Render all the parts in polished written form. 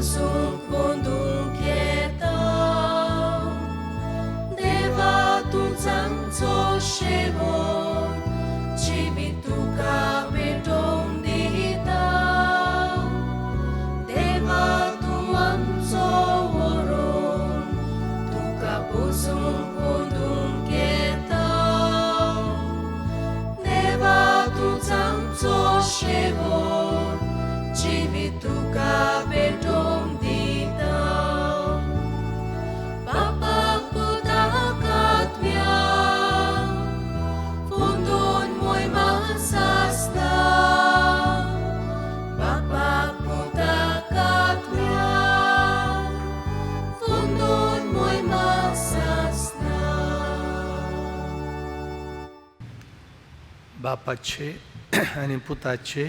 पुसूंक वंदूंक येता. देवा तूं आमचो शेवट, जिवीत तुका भेटोवन दिता. देवा तूं आमचो वरोण, तुका पुसूंक वंदूंक येता. देवा तूं आमचो शेवट, जिवीत तुका भेटोवन दिता. बापाक पुताक आत्म्याक फुंदून मोयमा सासना. बापाक पुताक आत्म्याक फुंदून मोयमा सासना. बापाचे आनी पुताचे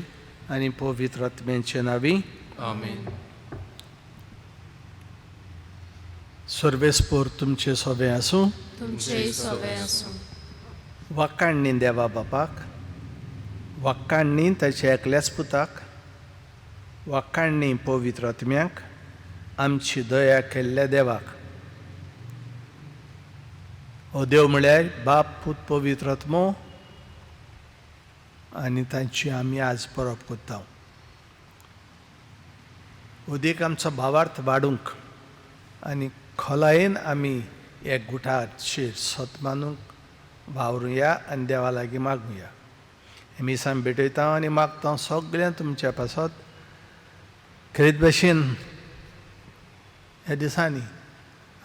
आनी पवित्र आत्म्याचे नांवी. आमेन. सर्वेस्पोर तुमचे सोबें आसूं. तुमचेय सोबें आसूं. वाकाणणी देवा बापाक, वाकाणणी ताच्या एकल्याच पुताक, वाकाणणी पवित्र आत्म्याक, आमची दया केल्ल्या देवाक. हो देव म्हळ्यार बाप, पूत, पवित्र आत्मो आनी तांची आमी आज परब करता. अदीक आमचो भावार्थ वाडूंक आनी खोलायेन आमी एक गुठाचेर सत मानूंक वावरुया आनी देवा लागीं मागुया. मिसां भेटयता आनी मागता सगळें तुमच्या पासत. खेरीत भशेन ह्या दिसांनी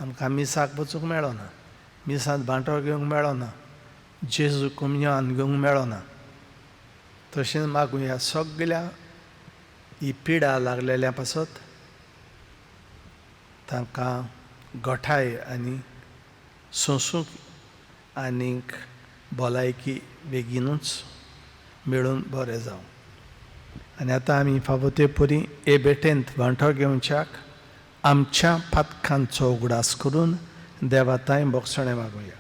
आमकां मिसाक वचूंक मेळना, मिसांत बांटो घेवंक मेळना, जेजू कुमयान घेवंक मेळना. तशेंच मागुया सगळ्या ही पिडा लागलेल्या पासत, तांकां गोठाय आनी सोंसूंक आनीक भलायकी बेगीनूच मेळून बरें जावं. आनी आतां आमी फावो ते परी हे भेटेंत वांटो घेवच्याक आमच्या पातकांचो उगडास करून देवाताय बोगसणें मागुया.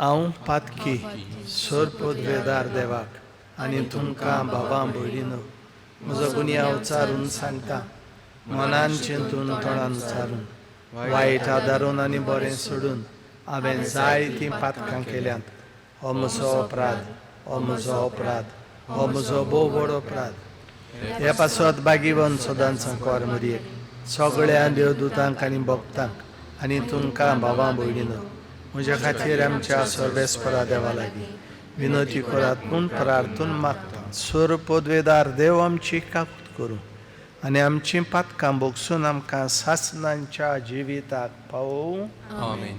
हांव पातकी सर पदवेदार देवाक आनी तुमकां भावां भयणीनो म्हजो गुन्यांव उचारून सांगता. मनान चिंतून, तोंडान उचारून, वायट आदारून आनी बरें सोडून हांवें जायतीं पातकां केल्यांत. हो म्हजो अपराध, हो म्हजो अपराध, हो म्हजो भोव व्हड अपराध. हे पासत बागीवन सदांच संकोर मरयेक, सगळ्या देवदूतांक आनी भक्तांक आनी तुमकां भावां भयणीनो म्हज्या खातीर आमच्या सर्वेस्परा देवा लागीं विनोती करात म्हूण प्रार्थून मागता. सोर पदवेदार देव आमची काकूत करूं आनी आमचीं पातकां भोगसून आमकां सासनांच्या जिविताक पावोवं. आमेन.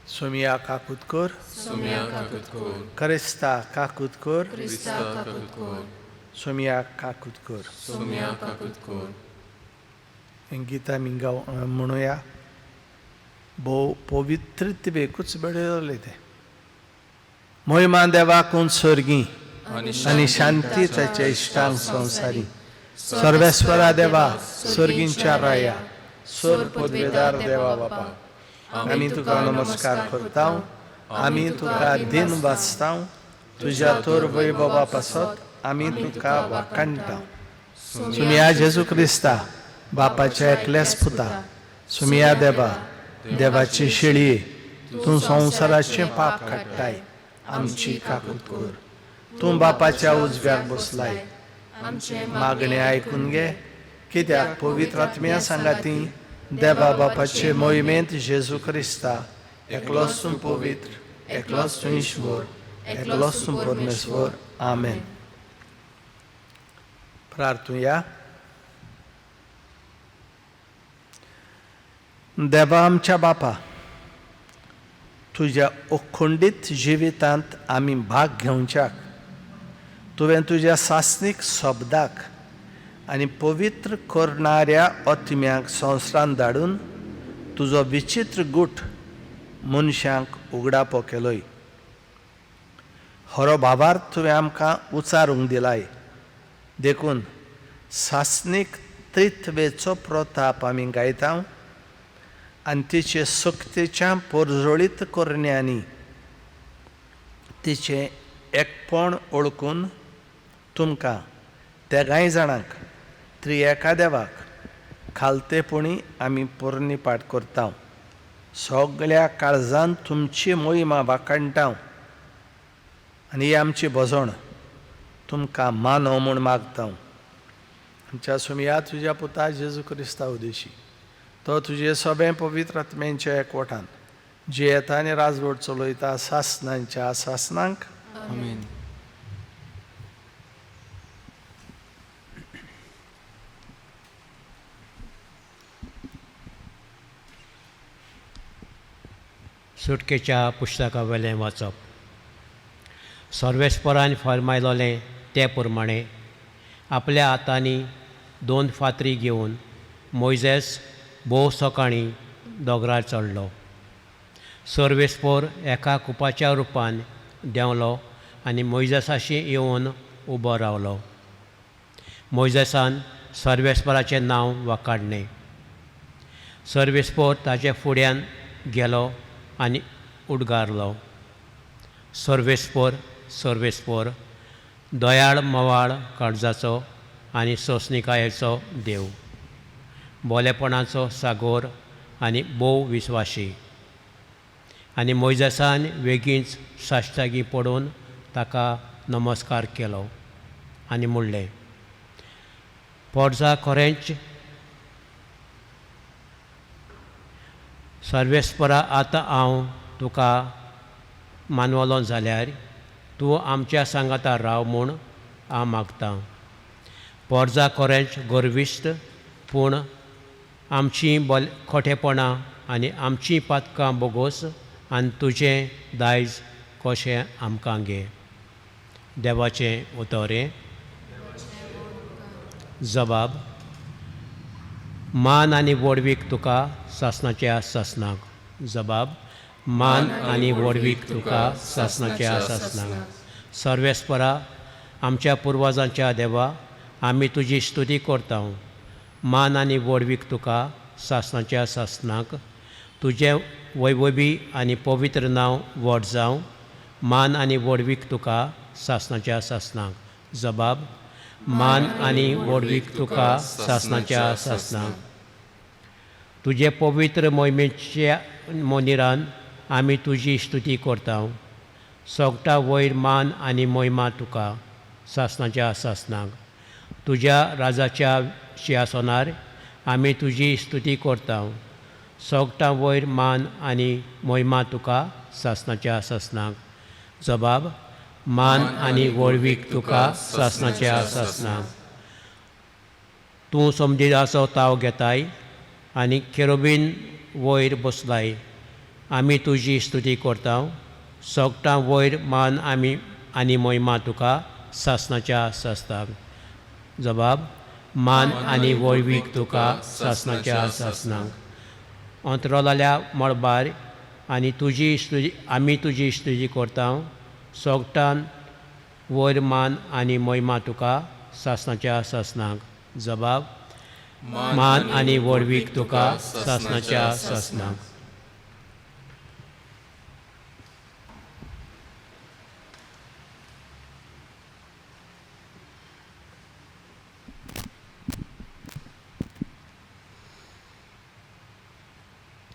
सोमिया काकूत कर. सोम्या काकूत कर. क्रिस्ता काकूत कर. क्रिस्ता काकूत कर. सोमिया काकूत कर. सोम्या काकूत कर. हें गीत आमी गाव म्हणुया. भोव पवित्रत्वेकूच बडयलें तें. मोहिमा देवाकून सर्गी आनी शांती ताच्या इश्टांक संवसारी. सर्वेस्वरा देवा, सर्गींच्या राया, सोर पदवेदार देवा बापा, आमी तुका नमस्कार करता, आमी तुका दिन वाचता. तुज्या तोर वैभवा पासत आमी तुका वाखाणटा. सुमिया जेजू क्रिस्ता, बापाच्या एकल्याच पुता, सुमिया देवा, देवाची शेळये, तूं संवसाराचें पाप काडटाय, आमची काकूत कर. तूं बापाच्या उजव्याक बसलाय, मागणें आयकून घे, कित्याक पवित्र आत्म्या सांगाती देवा बापाचे मोहिमेंत जेजू क्रिस्ता एकलोच तूं पवित्र, एकलोच तूं ईश्वर, एकलोच तूं परमेश्वर. आमेन. प्रार्थुया. देवा आमच्या बापा, तुज्या अखंडीत जिवितांत आमी भाग घेवच्याक तुवें तुज्या सासणीक शब्दाक आनी पवित्र करणाऱ्या आत्म्याक संवसारांत धाडून तुजो विचित्र गूट मनशांक उगडापो केलोय. हरो भावार्थ तुवें आमकां उचारूंक दिलाय, देखून सासणीक त्रित्वेचो प्रताप आमी गायता आनी तिचे सक्तेच्या परजळीत करण्यांनी तिचें एकपण ओळखून तुमकां तेगांय जाणांक त्रिएका देवाक खालतेपणी आमी पोरणी पाठ करता. सगळ्या काळजान तुमची मोहिमा वाखाणटा आनी ही आमची भजण तुमकां मानो म्हूण मागता. आमच्या सुमया तुज्या पुता जेजू क्रिस्ता उदेशी तो तुजे सगळे पवित्र आत्म्यांच्या एकवटान जियेता आनी राजवट चलयता सासनांच्या सासनांक. आमेन. सुटकेच्या पुस्तकावेलें वाचप. सर्वेस्परान फर्मायलोलें ते प्रमाणें आपल्या हातांनी दोन फातरी घेवन मोयजेस भोव सकाळीं दोंगरार चडलो. सर्वेस्पोर एका कुपाच्या रुपान देंवलो आनी मोयजेसाशी येवन उबो रावलो. मोयजेसान सर्वेस्पराचें नांव वाखाणलें. सर्वेस्पोर ताचे फुड्यान गेलो आनी उडगारलो, सर्वेस्पोर सर्वेस्पोर, दयाळ मवाळ काळजाचो आनी सोंसणिकायेचो देव, बोलेपणाचो सागोर आनी भोव विस्वाशी. आनी मोयजेसान वेगींच साश्टागी पडून ताका नमस्कार केलो आनी म्हणलें, पोरजा खरेंच सर्वेस्परा, आतां हांव तुका मानवलो जाल्यार तूं आमच्या सांगाता राव म्हूण हांव मागतां. पोरजा खरेंच गर्विश्ट, पूण आमचीं बोल खोटेपणां आनी आमचीं पातकां बोगोस आनी तुजें दायज कशें आमकां घे. देवाचें उतर हें. जबाब. मान आनी व्हडवीक तुका सासणाच्या सासणाक. जबाब. मान आनी व्हडवीक तुका सासणाच्या सासणाक. सर्वेस्परा, आमच्या पुर्वजांच्या देवा, आमी तुजी स्तुती करता. मान आनी व्हडवीक तुका सासणाच्या सासणाक. तुजें वैभवी आनी पवित्र नांव व्हड जावं. मान आनी व्हडवीक तुका सासणाच्या सासणाक. जबाब. मान आनी व्हडवीक तुका सासणाच्या सासणाक. तुजे पवित्र मोहिमेच्या मंदिरान आमी तुजी स्तुती करता. सोगटा वयर मान आनी मोहिमा तुका सासणाच्या सासणाक. तुज्या राजाच्या शिंवासनार आमी तुजी स्तुती करता. सोगटा वयर मान आनी मोहिमा तुका सासणाच्या सासणाक. जबाब. मान आनी व्हडवीक तुका सासणाच्या सासणाक. तूं समजिदाचो ताव घेताय आनी खेरोबीन वयर बसलाय. आमी तुजी स्तुती करता. सोगटां वयर मान आमी आनी मोहिमा तुका सासणाच्या सासणाक. जबाब. मान आनी व्हडवीक तुका सासणाच्या सासणाक. अंतरोलाल्या मळबार आनी तुजी स्तुती आमी तुजी स्तुती करता. सोगटान वयर मान आनी मोहिमा तुका सासणाच्या सासणाक. जबाब. मान आनी व्हडवीक तुका सासणाच्या सासणाक.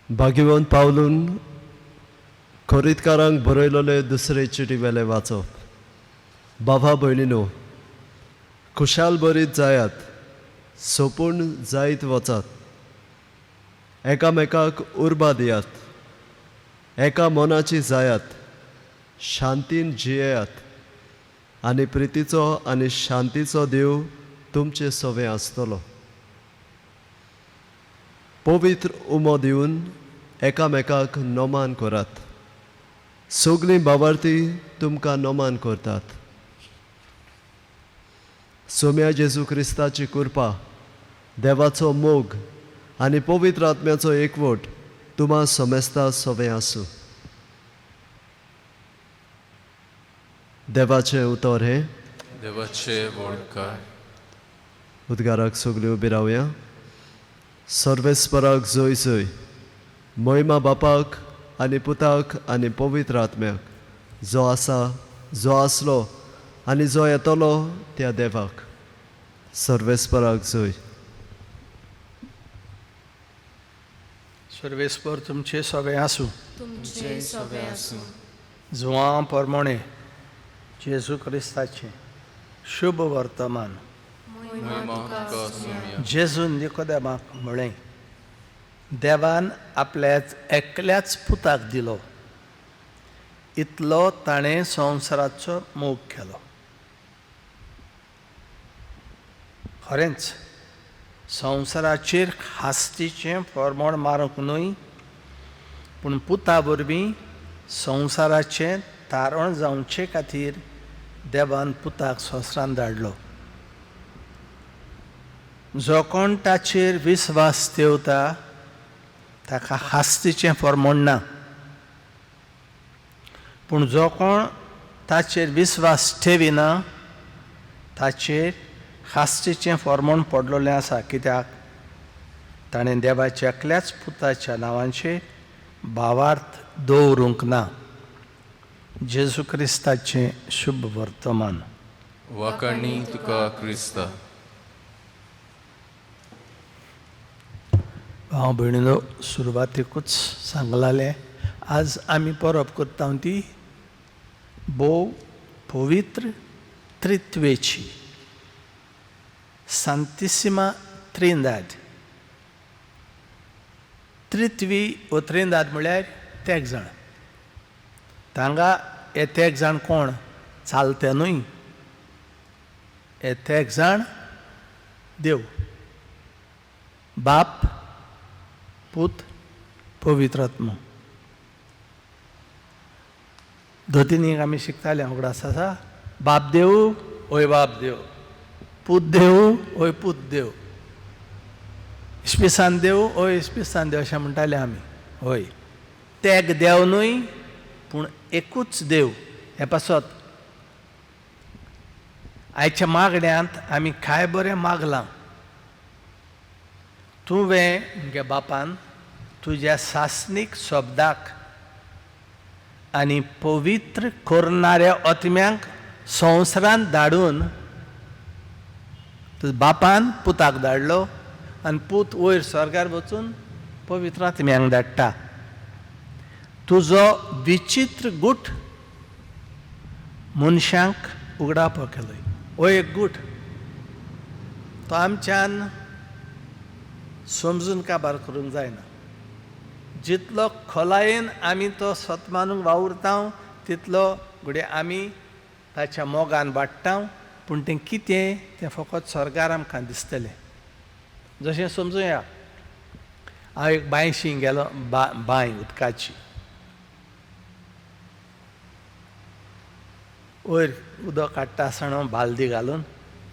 भाग्यवंत पावलून खोरीतकारांक बरयलोले दुसरे चिटी वेले वाचप. बाबा भयणीनो, खुशाल बरीत जायात, सोपूण जायत वचात, एकामेकाक उर्बा दियात, एका मनाची जायात, शांतीन जियेयात आनी प्रितीचो आनी शांतीचो देव तुमचे सवें आसतलो. पवित्र उमो दिवन एकामेकाक नमान करात. सगळीं बाबार्थी तुमकां नमान करतात. सोम्या जेजू क्रिस्ताची कृपा, देवाचो मोग आनी पवित्र आत्म्याचो एकवट तुमा समेस्ता सवें आसूं. देवाचें उतर हें. देवाचे व्हडकार. उद्गाराक सगळ्यो उबी रावया. सर्वेस्पराक जय जय. मोहिमा बापाक आनी पुताक आनी पवित्र आत्म्याक, जो आसा, जो आसलो आनी जो येतलो त्या देवाक, सर्वेस्पराक जय. सर्वेस्पर तुमचे सगळे आसूं. तुमचे सगळे आसूं. जुआं परमोणे जेजू क्रिस्ताचें शुभ वर्तमान. मोहिमा तुका सुमया. जेजून निकोदेमाक म्हळें, देवान आपल्याच एकल्याच पुताक दिलो, इतलो ताणें संवसाराचो मोग केलो. खरेंच संवसाराचेर खास्तीचें फॉर्मोण मारूंक न्हय, पूण पुता वरवीं संवसाराचें तारण जावचे खातीर देवान पुताक संवसारांत धाडलो. जो कोण ताचेर विस्वास ठेवता ताका हास्तीचें फॉर्मोण ना, पूण जो कोण ताचेर विस्वास ठेविना ताचेर खास्तीचें फॉर्मोण पडलेलें आसा, कित्याक ताणें देवाच्या एकल्याच पुताच्या नांवांचेर भावार्थ दवरूंक ना. जेजू क्रिस्ताचें शुभ वर्तमान. वाखाणी तुका क्रिस्ता. भाव भयणीनो, सुरवातेकूच सांगलालें, आज आमी परब करता ती भोव पवित्र त्रित्वेची, सांतिसिमा त्रिंदाद. त्रित्वी वो त्रिंदाद म्हळ्यार तेग जाण. तांगा हे तेग जाण कोण चालते न्हय, हे तेग जाण देव बाप पूत पवित्र आत्मो. दोतीनीक आमी शिकताले, उगडास आसा, बाप देव ओय बाप देव, पूत देव ओय पूत देव, इस्पिसान देव ओय इस्पिसान देव अशें म्हणटाले आमी. हय, तेग देव न्हय पूण एकूच देव. हें पासत आयच्या मागण्यांत आमी कांय बरें मागलां, तुवें म्हगे बापान तुज्या सासणीक शब्दाक आनी पवित्र करणाऱ्या आत्म्यांक संवसारांत धाडून, तुज्या बापान पुताक धाडलो आनी पूत वयर स्वर्गार वचून पवित्र आत्म्यांक धाडटा. तुजो विचित्र गूट मनशांक उगडापो केलो. हो एक गूट तो आमच्यान समजून काबार करूंक जायना. जितलो खोलायेन आमी तो सत मानूंक वावुरता तितलो घडये आमी ताच्या मोगान वाडटा, पूण तें कितें तें फकत स्वर्गार आमकां दिसतलें. जशें समजुया, हांव एक बांयशी गेलो, बांय उदकाची, वयर उदक काडटा आसतना बालदी घालून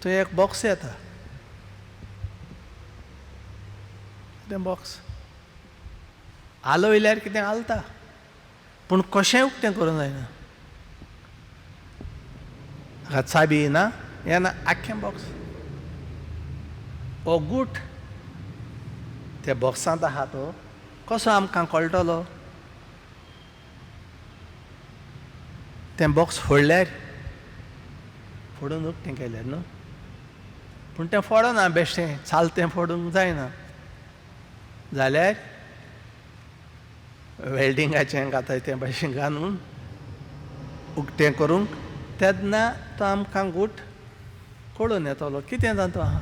थंय एक बॉक्स येता, तें बॉक्स आलो वयल्यार कितें घालता, पूण कशें उक्तें करूंक जायना, हाका चाबी ना येना, आख्खें बॉक्स हो गूट त्या बॉक्सांत आहा तो कसो आमकां कळटलो? तें बॉक्स फोडल्यार, फोडून उक्तें केल्यार न्हू, पूण तें फोडना, बेश्टें चालतें फोडूंक जायना जाल्यार वेल्डिंगाचें घाताय तें भाशेन घालून उक्तें करूंक तेन्ना तो आमकां गूट कळून येतलो कितें जाता आहा.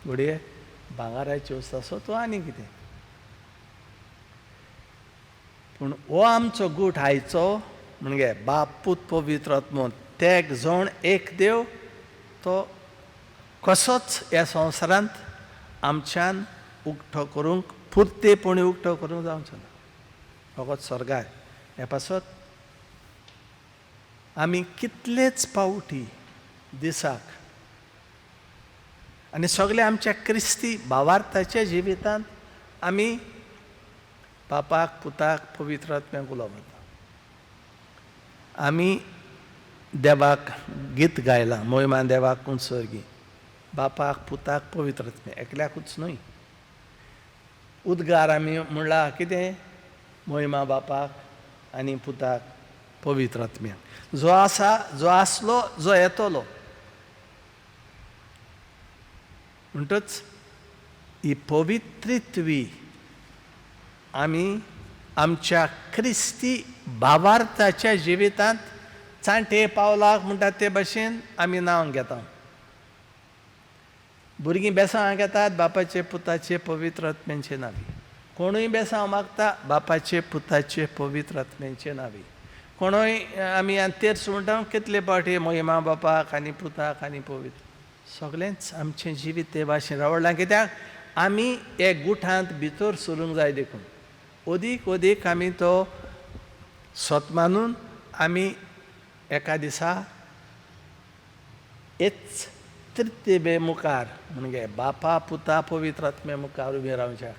घडये भांगराची वस्त आसो तो आनी कितें, पूण हो आमचो गूट आयचो म्हणजे बाप पूत पवित्र आत्मो तेग जण एक देव, तो कसोच ह्या संवसारांत आमच्यान उक्तो करूंक पुरतेपणी उक्तो करूंक जावचो ना, फकत स्वर्गार. हे पासत आमी कितलेच पावटी दिसाक आनी सगळे आमच्या क्रिस्ती भावार्थाच्या जिवितांत आमी बापाक पुताक पवित्र आत्म्याक उलोवप वता. आमी देवाक गीत गायलां, मोहिमा देवाक उत्सर्गी, बापाक पुताक पवित्र आत्म्या एकल्याकूच न्हय. उद्गार आमी म्हणला कितें? मोहिमा बापाक आनी पुताक पवित्र आत्म्याक, जो आसा, जो आसलो, जो येतलो. म्हणटच ही पवित्रित्वी आमी आमच्या क्रिस्ती भावार्थाच्या जिवितांत चांटे पावलाक म्हणटात ते भशेन आमी नांव घेता. भुरगीं बेसांव घेतात बापाचे पुताचे पवित्र आत्म्यांचे नांवी. कोणूय बेसांव मागता बापाचे पुताचे पवित्र आत्म्यांचे नांवी. कोणूय आमी तेर्स म्हणटा कितले पावटी मोहिमा बापाक आनी पुताक आनी पवित्र. सगळेंच आमचें जिवीत ते भाशेन रावडलां कित्याक आमी एक गुठांत भितर सरूंक जाय देखून अदीक अदीक आमी तो सत मानून आमी एका दिसा हेच तृतीय मुखार म्हणजे बापा पुता पवित्र आत्म्या मुखार उबें रावच्या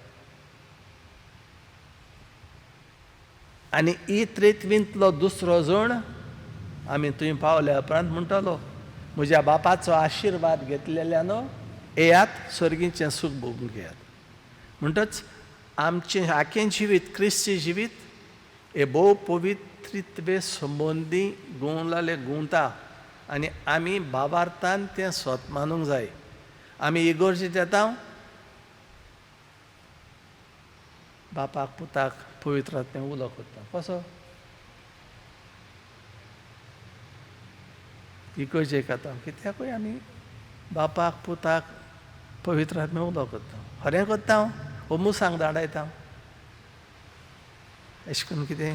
आनी ही त्रित्वींतलो दुसरो जण आमी थंय पावल्या उपरांत म्हणटलो म्हज्या बापाचो आशिर्वाद घेतलेल्यानो येयात सर्गीचें सूख भोगूंक घेयात. म्हणटच आमचें आखें जिवीत क्रिस्ती जिवीत हे भोव पवित्रित्वे संबंदी गुंवलाले गुंवता आनी आमी भावार्थान तें स्वत मानूंक जाय. आमी इगोर्जेंत येता बापाक पुताक पवित्र आत्म्याक उलो करता कसो इगोर्जेक येता कित्याकूय आमी बापाक पुताक पवित्र आत्म्याक उलो करता खरें करता हो मुसांक धाडायता अशें करून कितें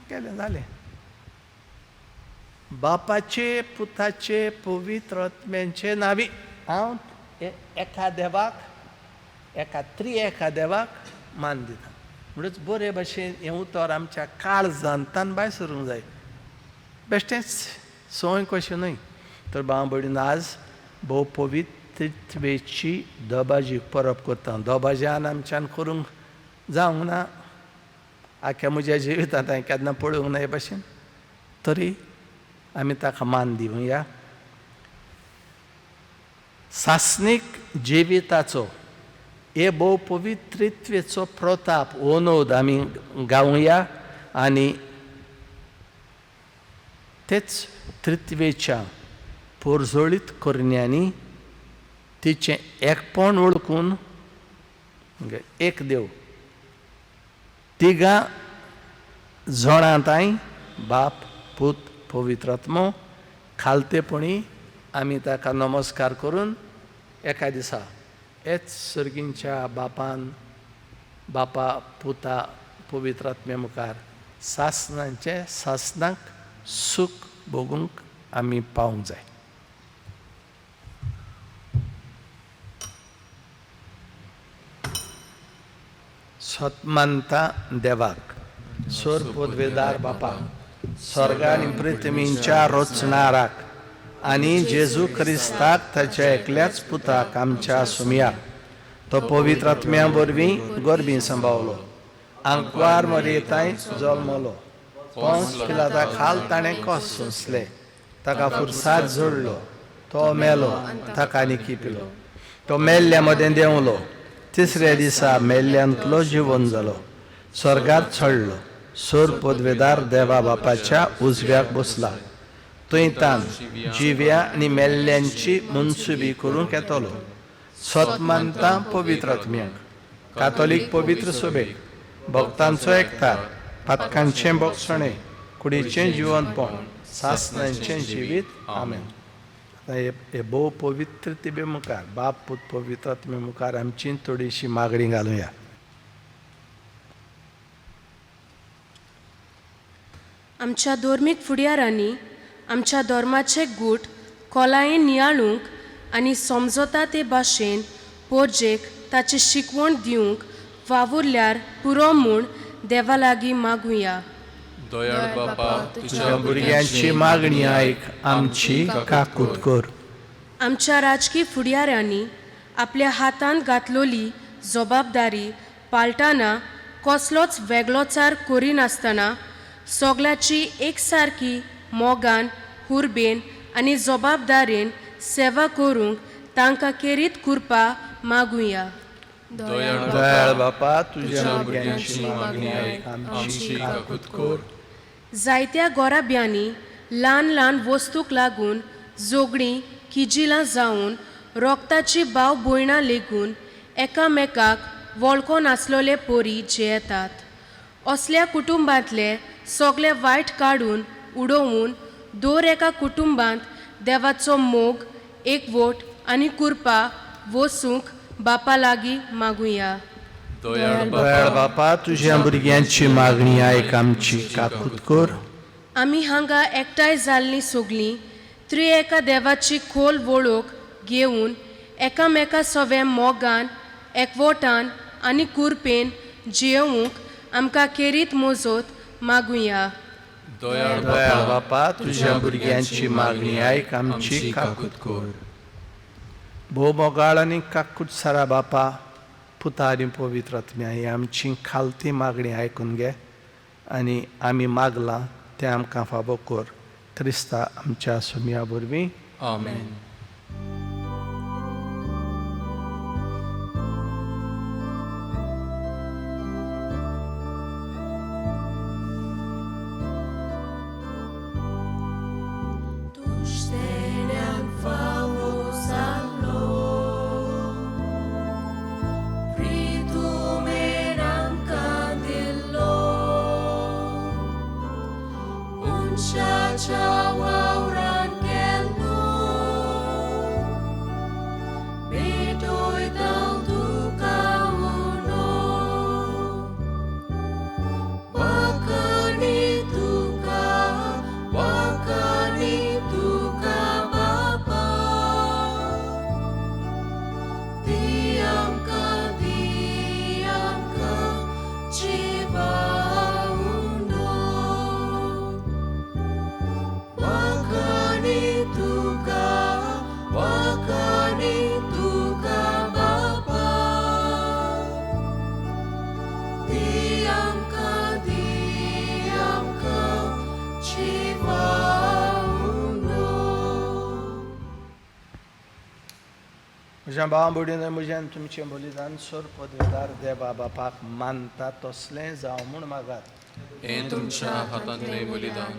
केलें जालें. बापाचे पुताचे पवित्र आत्म्यांचे नांवी हांव एका देवाक एका त्रिएका देवाक मान दिता. म्हणूच बरे भशेन हें उतर आमच्या काळजांतल्यान भायर सरूंक जाय. बेश्टेंच संवय कशें न्हय तर भाव भयणीन आज भोव पवित्रत्वेची दबाजी परब करता. दबाज्यान आमच्यान करूंक जावंक ना आख्या म्हज्या जिवितांत हांवें केन्ना पळोवंक ना हे भशेन तरी आमी ताका मान दिवया. सासणीक जिविताचो हे भोव पवित्रित्वेचो प्रताप ओनोद आमी गावया आनी तेच त्रित्वेच्या पोरजोळीत करण्यांनी तिचें एकपण वळखून एक देव तिगां जणांताय बाप पूत पवित्र आत्मो खालतेपणी आमी ताका नमस्कार करून एका दिसा हेच सर्गींच्या बापान बापा पुता पवित्र आत्म्या मुखार सासणांचे सासणाक सूख भोगूंक आमी पावूंक जाय. सतमानता देवाक सोर पदवेदार बापा स्वर्ग आनी पृथ्वीच्या रचणाराक आनी जेजू क्रिस्ताक ताच्या एकल्याच पुताक आमच्या सुमयाक तो पवित्र आत्म्या वरवीं गोरबी सांबावलो आंकवार मरेताय जल्मलो पोंस पिलाता खाल ताणें कस सोंसले ताका फुरसाद जोडलो तो मेलो ताका निकी पिलो तो मेल्ल्या मदें देंवलो तिसऱ्या दिसा मेल्ल्यांतलो जिवन जालो स्वर्गात चडलो सोर पदवेदार देवा बापाच्या उजव्याक बसला थंय तान जिव्या आनी मेल्ल्यांची मनसुबी करूंक येतलो. सत मानता पवित्र आत्म्याक कातोलीक पवित्र सभेक भक्तांचो एकतार पातकांचें भोगसणें कुडीचें जिवनपण सासणांचें जिवीत. आमेन. आतां हे भोव पवित्र तिबे मुखार बाप पूत पवित्र आत्मे मुखार आमची थोडीशी मागणी घालुया. आमच्या धर्मीक फुडारांनी आमच्या धर्माचे गूट खोलायेन नियाळूंक आनी समजता ते भाशेन पोरजेक ताची शिकवण दिवंक वावुरल्यार पुरो म्हूण देवा लागीं मागुया. दयाळ बापा तुज्या भुरग्यांची मागणी आयक आमची काकूत कर. आमच्या राजकी फुडाऱ्यांनी आपल्या हातांत घातलोली जबाबदारी पाळटाना कसलोच वेगळोचार करिनासतना सगळ्याची एकसारकी मोगान हुर्बेन आनी जबाबदारेन सेवा करूंक तांकां केरीत कृपा मागुया. दयाळ दयाळ बापा, तुज्या तुज्या भुरग्यांची भुरग्यांची मागणी मागणी आयक, आयक, आमची आमची काकूत काकूत कर. कर. जायत्या गोराब्यांनी ल्हान ल्हान वस्तूक लागून झगडीं किजिलां जावन रोगताची भाव भयणां लेगून एकामेकाक वळखो नासलोले परी जियेतात. असल्या कुटुंबांतले सगळे वायट काडून उडोवन दर एका कुटुंबांत देवाचो मोग, एकवट आनी कृपा वसूंक बापा लागीं मागुया. दयाळ दयाळ बापा, बापा, तुज्या भुरग्यांची मागणी आयक, आमची काकूत कर. आमी हांगा एकठांय जाल्लीं सगलीं त्रिएका देवाची खोल वळख घेवन एकामेका सवे मोगान, एकवटान आनी कुरपेन जियेवंक आमकां खेरीत मोजत मागुया. दयाळ दयाळ बापा, बापा, तुज्या भुरग्यांची मागणी आयक, आमची काकूत कर. भोव मोगाळ आनी काकूट सारा बापा, पुता आनी पवित्र आत्म्या, ही आमची खालती मागणी आयकून घे आनी आमी मागलां तें आमकां फावो कर, क्रिस्ता आमच्या सुमया वरवीं. आमेन. म्हज्या भावा भयणीनो, म्हज्यान तुमचें बलिदान सोर पदवेदार देवा बापाक मानता तसलें जावं म्हूण मागात. हें तुमच्या हातांतलें बलिदान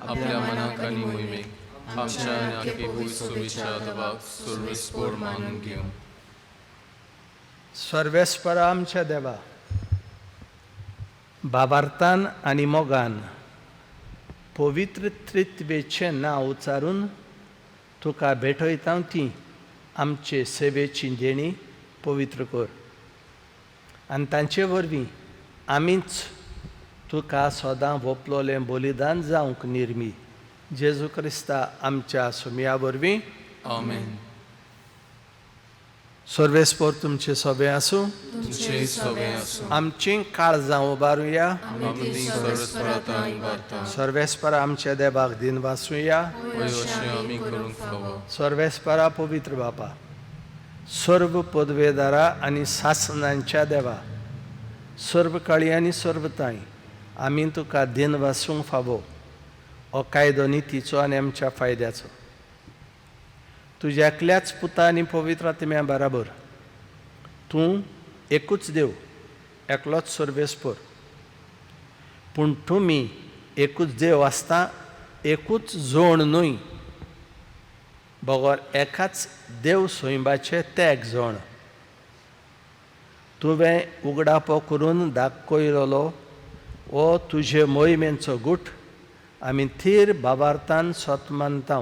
आपल्या मनाक आनी मोहिमेक आमच्या आनी आखे भूंय सोबेच्या देवाक सर्वेस्पोर मानून घेवं. सर्वेस्परा आमच्या देवा, बाबार्थान आनी मोगान पवित्र त्रित्वेचें नांव उच्चारून तुका भेटयता ती आमचे सेवेची देणी पवित्र कर आनी तांचे वरवीं आमीच तुका सदां वोपलोलें बलिदान जावंक निर्मी, जेजू क्रिस्ता आमच्या सुमया वरवीं. आमेन. सर्वेस्पोर तुमचे सोबे आसूं. तुमचे सगळे आसूं. आमची काळजां उबारुया. आमी सर्वेस्परांत उबारता. सर्वेस्परा आमच्या देवाक दिन वासुया. वय अशें आमी करूंक फावो. सर्वेस्परा पवित्र बापा, सर्व पदवेदारा आनी सासनांच्या देवा, सर्व काळी आनी सर्वताय आमी तुका दिन वासूंक फावो हो कायदो नितीचो आनी आमच्या फायद्याचो. तुज्या एकल्याच पुता आनी पवित्र आत्म्या बराबर तूं एकूच देव, एकलोच सर्वेस्पर, पूण तुमी एकूच देव आसता, एकूच जोण न्हय, बगर एकाच देव सैंबाचे तेग जोण. तुवें उगडापो करून दाखयलो हो तुजे मोहिमेचो गूट आमी थीर बाबार्थान सोत मानता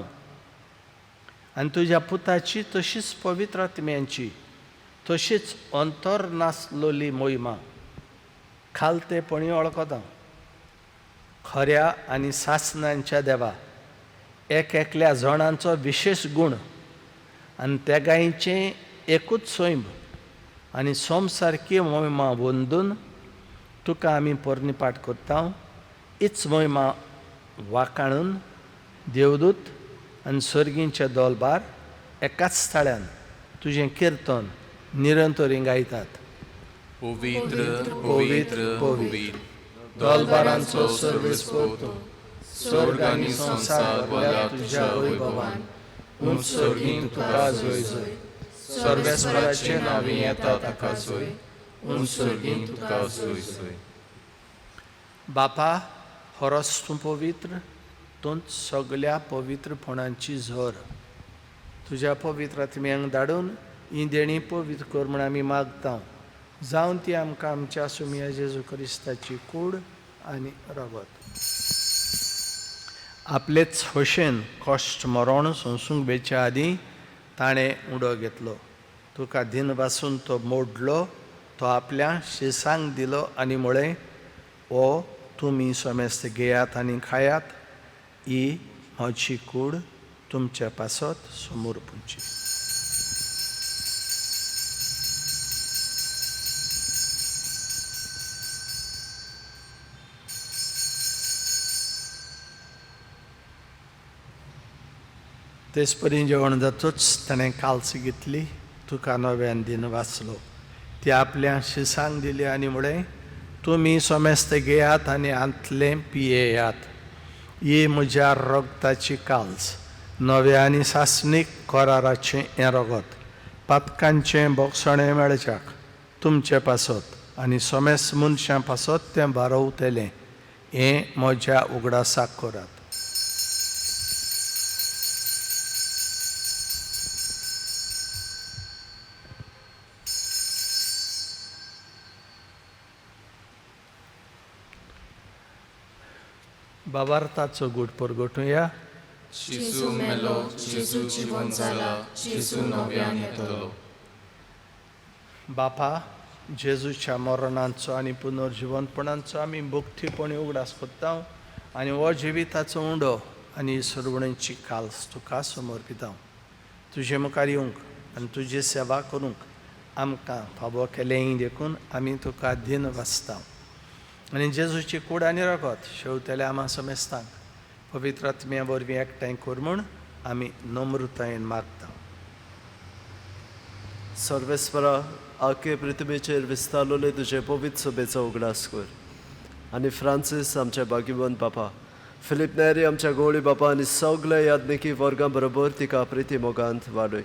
आनी तुज्या पुताची तशीच पवित्र आत्म्यांची तशीच अंतर नासलोली मोहिमा खालतेपणी वळखता. खऱ्या आनी सासनांच्या देवा, एक एकल्या जणांचो विशेश गूण आनी तेगांयचें एकूच सैम आनी सोम सारकी मोहिमा वंदून तुका आमी पोरणीपाठ करता. हीच मोहिमा वाकाणून देवदूत आनी सर्गींचे दोलबार एकाच स्थळ्यान तुजें किर्तन निरंतरी गायतात. पवित्र पवित्र पवित्र दोलबारांचो सर्वेस्पोर तूं, स्वर्ग आनी संवसार भरल्या तुज्या वैभवान. उंच सर्गीं तुका जय जय, सर्वेस्पराचे नांवी येता ताका सोय, उंच सर्गीं तुका सोय सोय. बापा, होरस तूं पवित्र, तूंच सगल्या पवित्रपणाची झर. तुज्या पवित्र आत्म्यांक धाडून ही देणी पवित्र कर म्हूण आमी मागता, जावन ती आमकां आमच्या सुमया जेजू क्रिस्ताची कूड आनी रगत. आपलेच खोशेन कश्ट मरण सोंसूंक वेच्या आदीं ताणें उडो घेतलो. तुका दिन पासून तो मोडलो, तो आपल्या शिसांक दिलो आनी म्हळें, ओ तुमी समेस्त घेयात आनी खायात, ही म्हजी कूड तुमच्या पासत समोर पुंची. तेच परी जेवण जातूच ताणें काल्स घेतली, तुका नव्यान दिन वाचलो, ती आपल्या शिसांक दिली आनी म्हळें, तुमी समेस्त घेयात आनी हांतलें पियेयात, ही म्हज्या रगताची काल्स, नव्या आनी सासणीक कराराचें हें रगत, पातकांचें बोगसणें मेळच्याक तुमचे पासत आनी समेस्त मनशां पासत तें बारवतलें, हें म्हज्या उगडासाक करात. बाबार्थाचो गूट परगटुया. जेजू मेलो, जेजू जिवन जाला, जेजू नव्यान येतलो. बापा, जेजूच्या मरणाचो आनी पुनर्जिवनपणाचो आमी भक्तीपणी उगडास कोत्ता आनी हो जिविताचो उंडो आनी सर्वणेची काल्स तुका समर्पिता. तुजे मुखार येवंक आनी तुजी सेवा करूंक आमकां फावो केलें देखून आमी तुका दिन वाचता. आनी जेजूची कूड आनी रगत शेवतल्या आमा समेस्तांक पवित्र आत्म्या वरवीं एकठांय कर म्हूण आमी नम्रतायेन मागता. सर्वेस्परा, आखे पृथ्वीचेर विस्तारलेले तुजे पवित्र सभेचो उगडास कर आनी फ्रांसीस आमच्या भाग्यवंत बापा, फिलीप नेरी आमच्या गोळी बापा आनी सगल्या याज्ञिकी वर्गां बरोबर तिका प्रिती मोगांत वाडय.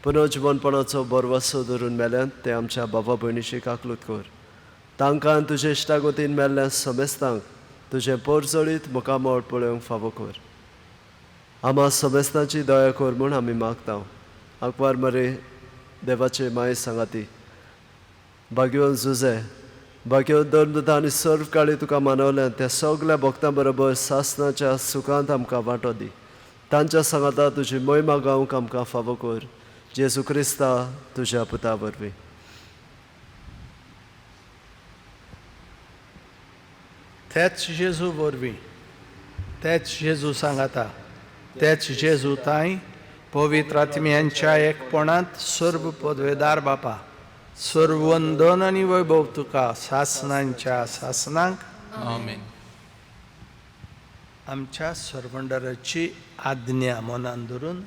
पुनर्जिवनपणाचो बरवासो धरून मेल्यान ते आमच्या बाबा भयणीशी काकलूत कर. तांकां तुजे इश्टागतीन मेल्ल्या समेस्तांक तुजें पोरजळीत मुखामळ पळोवंक फावो कर. आमा समेस्तांची दया कर म्हूण आमी मागता. आंकवार मरे देवाचे माये सांगाती, भाग्यवंत जुजे, भाग्यवंत धर्मदूता आनी सर्व काळी तुका मानवल्यान त्या सगल्या भक्तां बरोबर सासनाच्या सुखांत आमकां वांटो दी. तांच्या सांगाता तुजी मोहिमा गावंक आमकां फावो कर. जेजू क्रिस्ता तुज्या पुता वरवीं. तेच जेजू वरवीं, तेच जेजू सांगाता, तेच जेजू तांय पवित्र आत्म्यांच्या एकपणांत सर्व पदवेदार बापा, सर्वंदन आनी वैभव तुका सासनांच्या सासनांक. आमेन. आमच्या सर्वंडराची आज्ञा मनान धरून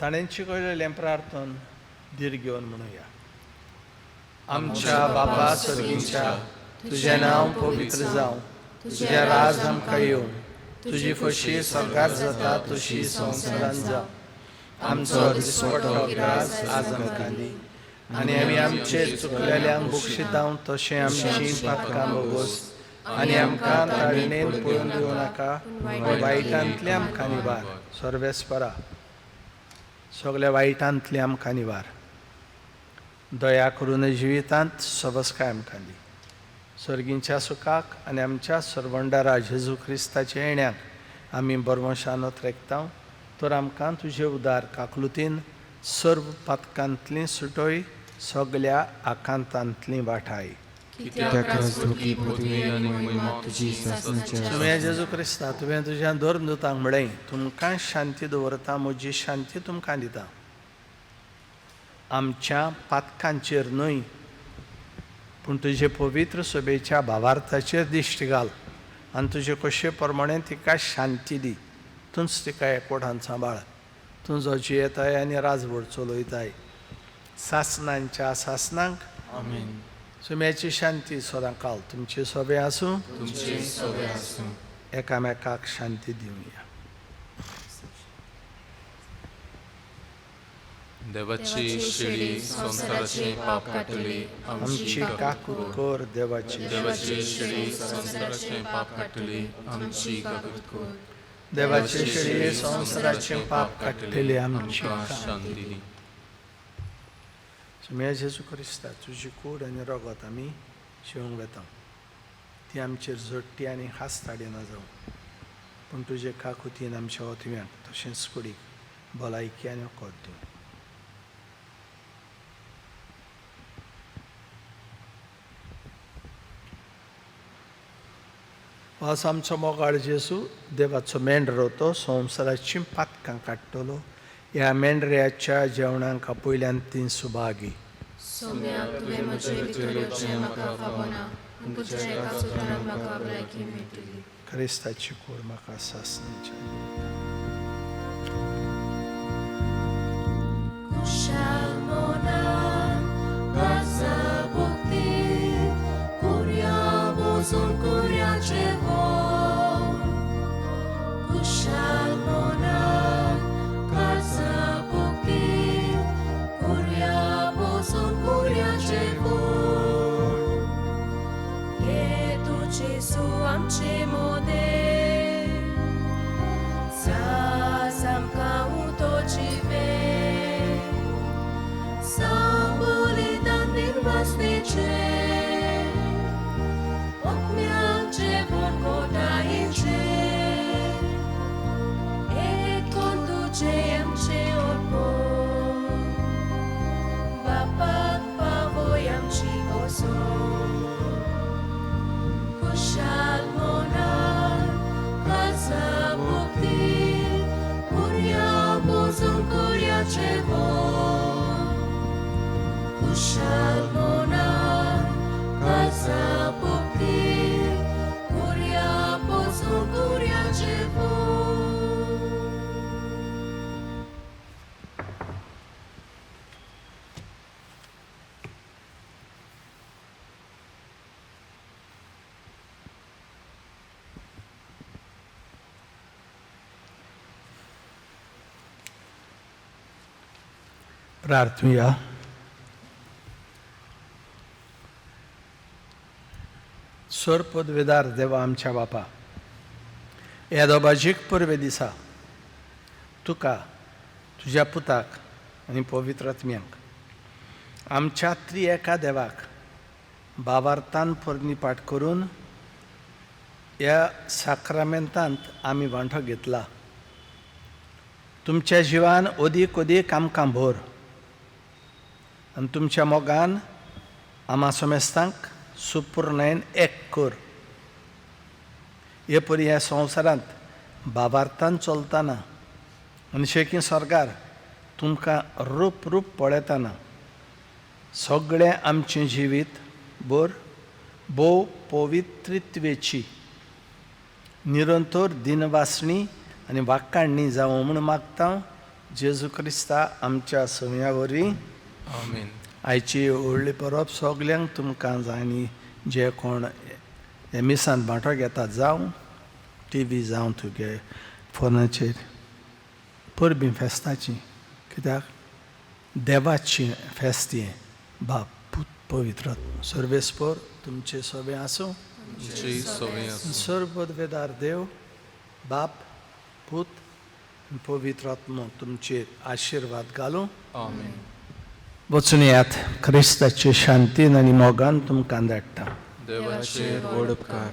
ताणें शिकयलेलें प्रार्थन धीर घेवन म्हणुया. आमच्या बापा सर्गींच्या, तुजें नांव पवित्र जावं, तुजें राज आमकां येवं, तुजी खोशी सरकार जाता तशी संवसारांत जावं. आमचो दिसपट्टो ग्रास आज आमकां दी आनी आमी आमचे चुकलेल्यांक बक्षिता तशें आमची पातकां भोगोस आनी आमकां ताळणेन पळोवन दिवं नाका, पूण वायटांतली आमकां निवार. सर्वेस्परा, सगल्या वायटांतली आमकां निवार. दया करून जिवितांत सवसकाय आमकां दी. सर्गींच्या सुखाक आनी आमच्या सर्वंडारा जेजू क्रिस्ताच्या येण्याक आमी बरवंशानत रेखता, तर आमकां तुजे उदार काकलुतीन सर्व पातकांतली सुटोय, सगल्या आकांतांतली वाठाय. तुवें जेजू क्रिस्ता, तुवें तुज्या धर्मदूतांक म्हळें, तुमकां शांती दवरता, म्हजी शांती तुमकां दिता. आमच्या पातकांचेर न्हय, पूण तुजे पवित्र सभेच्या भावार्थाचेर दिश्ट घाल आनी तुजे कशे प्रमाणे तिका शांती दी. तूंच तिका एकवटान सांबाळ. तूं जो जियेताय आनी राजवट चलयताय सासनांच्या सासनांक. आमेन. सुम्याची शांती सदांकाल तुमचे सोबे आसूं. तुमचे सोबे आसूं. एकामेकाक शांती दिवया. देवाची शिडी संवसाराचें पाप काडटली आमची काकूत कर. देवाची देवाची शिडी संवसाराचें पाप काडटली आमची काकूत कर. देवाची शिडी संवसाराचें पाप काडटली आमची आमकां शांती दी. सोम्या जेजू क्रिस्ता, तुजी कूड आनी रगत आमी शिवंक वेता, ती आमचेर जोडटी आनी खास ताडिना जावं, पूण तुजे काकुतीन आमच्या ओतव्यांक तशेंच कुडीक भलायकी आनी वखद दिवं. वास आमचो मोगाळ जेजू, देवाचो मेंढरो, तो संवसाराचीं पातकां काडटलो. ह्या मेंढऱ्याच्या जेवणाक आपयल्यान तीं सुभागी. सोम्या, तुवें म्हजे भितर येवचें म्हाका फावना, पूण तुज्या एका उतरान म्हाका भलायकी मेळटली. क्रिस्ताची कूड म्हाका सासणाची. खुशाल मनान काळजा भक्तीन कुर्या बोजून कुर्याचें व्हड. खुशाल मनान काळजा भक्तीन कुर्या बोजून कुर्याचें व्हड. ये तूं जेजू आमचे मोदें, सास आमकां उतो जिवें. सांबोलिदान निर्वासनेचें, ओत्म्यांचें व्हड कोटायेचें, एक तुजें आमचें अर्पण, बापाक पावय आमची ओसोन. खुशाल मनान काळजा भक्तीन कुर्या बोजून कुर्याचें व्हड. खुशाल मनान काळजा भक्तीन कुर्या बोजून कुर्याचें व्हड. प्रार्थुया. सोर पदवेदार देवा आमच्या बापा, ह्या दोबाजीक परबे दिसा तुका, तुज्या पुताक आनी पवित्र आत्म्यांक, आमच्या त्रिएका देवाक भावार्थान पोरणीपाठ करून ह्या साक्रामेंतांत आमी वांटो घेतला. तुमच्या जिवान अदीक अदीक आमकां भर आनी तुमच्या मोगान आमा समेस्तांक सुपूर्णायन एक कर. हे परी ह्या संवसारांत भावार्थान चलतना आनी शेकी स्वर्गार तुमकां रूप रूप पळयतना सगळें आमचें जिवीत भर भोव पवित्रित्वेची निरंतर दिनवासणी आनी वाक्काणणी जावं म्हूण मागता, जेजू क्रिस्ता आमच्या सव्या वरवीं. आमेन. आयची व्हडली परब सगल्यांक तुमकां जाय आनी जे कोण हे मिसान वांटो घेतात, जावं टी व्ही जावं तुगे फोनाचेर, परबीं फेस्ताची, कित्याक देवाची फेस्त हें. बाप, पूत, पवित्र सर्वेस्पर तुमचे सगळें आसूं. तुमची सवय आसूं. सर्ववेदार देव बाप, पूत, पवित्र आत्मो तुमचेर आशिर्वाद घालूं. आमेन. वचून येयात. क्रिस्ताचे शांतीन आनी मोगान तुमकां धाडटा. देवाचेर व्हड उपकार.